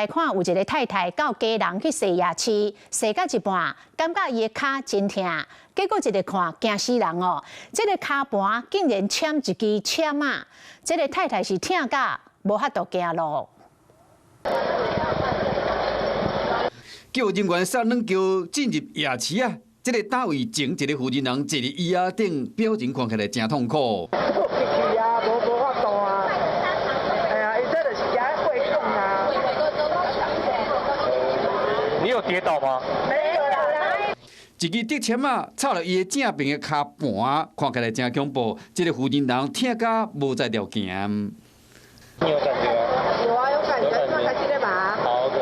來看有一个太太到基隆去踅夜市，踅到一半，感覺伊的跤真疼，結果一个看驚死人哦！這个跤盤竟然攕一支籤仔，這个太太是疼甲無法度行路。救人員送軟轎進入夜市啊！這个摊位前一个婦人人坐佇椅仔頂，表情看起來誠痛苦。去啊，無法度啊！哎呀，伊這就是行過講啊。你有跌倒嗎？沒有啦。一支竹籤仔插入伊的正爿的跤盤，看起來誠恐怖。這个婦人人疼甲無才調行。你有感覺嗎？有啊，有感覺，那開始咧嘛。好的。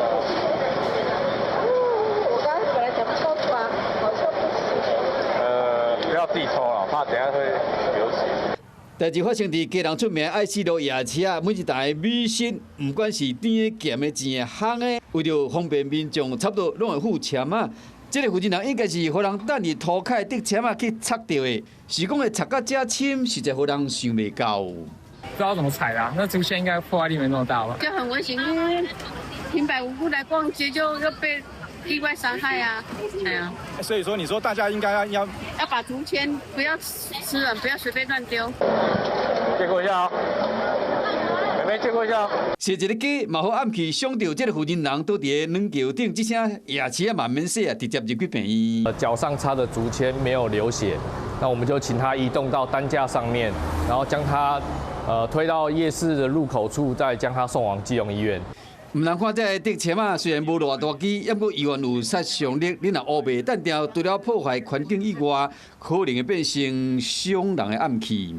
我剛才本來想抽出來，好像不行。不要自己抽了，怕等下會流血。代誌發生佇基隆出名愛四路夜市啊，每一台美食，毋管是甜的、鹹的、甜的、烘的，為著方便民眾，差不多攏會附籤仔。這个婦人人應該是予人擲佇塗跤的竹籤仔去插著的，是講會插甲遮深，實在予人想袂到。不知道怎麼踩的，那竹籤應該破壞力沒那麼大吧？就很危險，因為平白無故來逛街就又被意外傷害啊！對啊。所以說，你說大家應該要要把竹籤不要吃了，不要隨便亂丟。借過一下啊，妹妹借過一下。踅一个街，嘛予暗器傷著，這个婦人人倒佇个軟轎頂，這聲夜市仔嘛免洗啊，直接入去病院。腳上插的竹籤沒有流血，那我們就請他移動到擔架上面，然後將他推到夜市的入口處，再將他送往基隆醫院。毋通看這个竹籤仔，雖然無偌大支，毋過猶原有殺傷力。你若烏白擲著，除了破壞環境以外，可能會變成傷人的暗器。